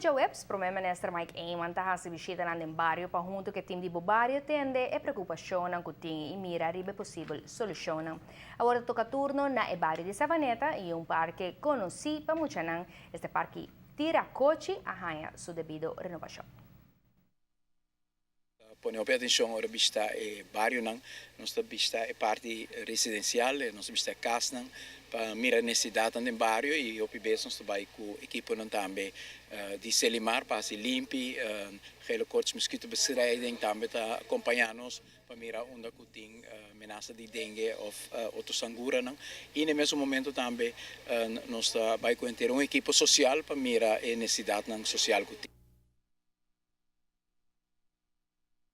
djaweps, Prome Minister Mike Eman ta hasi bishitanan den bario pa hunto ku e tim di BoBario tende e preokupashonnan ku tin i mira riba e posibel solushonnan. Awor ta toka turno na e bario di Savaneta i un parke konosí pa muchanan, esta Parke Tira Kochi a haña su debido renobashon. Pone hopi atencion ora bishita e barionan. Nos ta bishita e parti residencial, nos ta bishita e casnan pa mira e necesidadnan den bario y hopi bes nos ta bay cu equiponan tambe di Selimar pa haci limpi. Gele Koorts Mosquitobestrijding tambe ta acompaña nos pa mira unda cu tin menasa di dengue of otro sanguranan. Y na e mesun momento tambe nos ta bay cu henter un equipo social pa mira e necesidadnan social cu tin.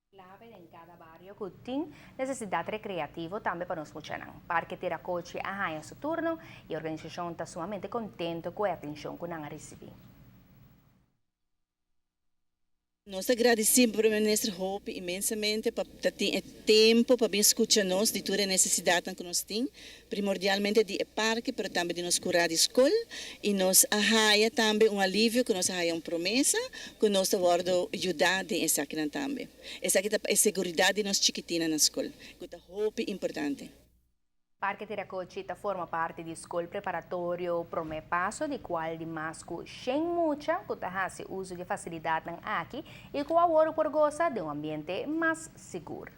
Clave den cada bario cu tin necesidad recreativo tambe pa nos muchanan. Parke Tiracochi a haña su turno y e organisacion ta sumamente contento cu e atencion cu nan a ricibi. Nos ta gradici Prome Minister hopi inmensamente pa ta tin e tempo pa bin scucha nos di tur e necesidadnan cu nos tin, primordialmente di e parke pero tambe di nos cura di scol y nos a haya tambe un alivio cu nos a haya un promesa cu nos ta wordo yuda den esakinan tambe. Esaki ta pa e seguridad di nos chikitinnan na scol cu ta hopi importante. Parke Tiracochi ta forma parti di Skol Preparatorio Prome Paso di kual di mas ku shen mucha ku ta hasi uso di e fasilidatnan aki i ku awor por gosa den un ambiente mas sigur.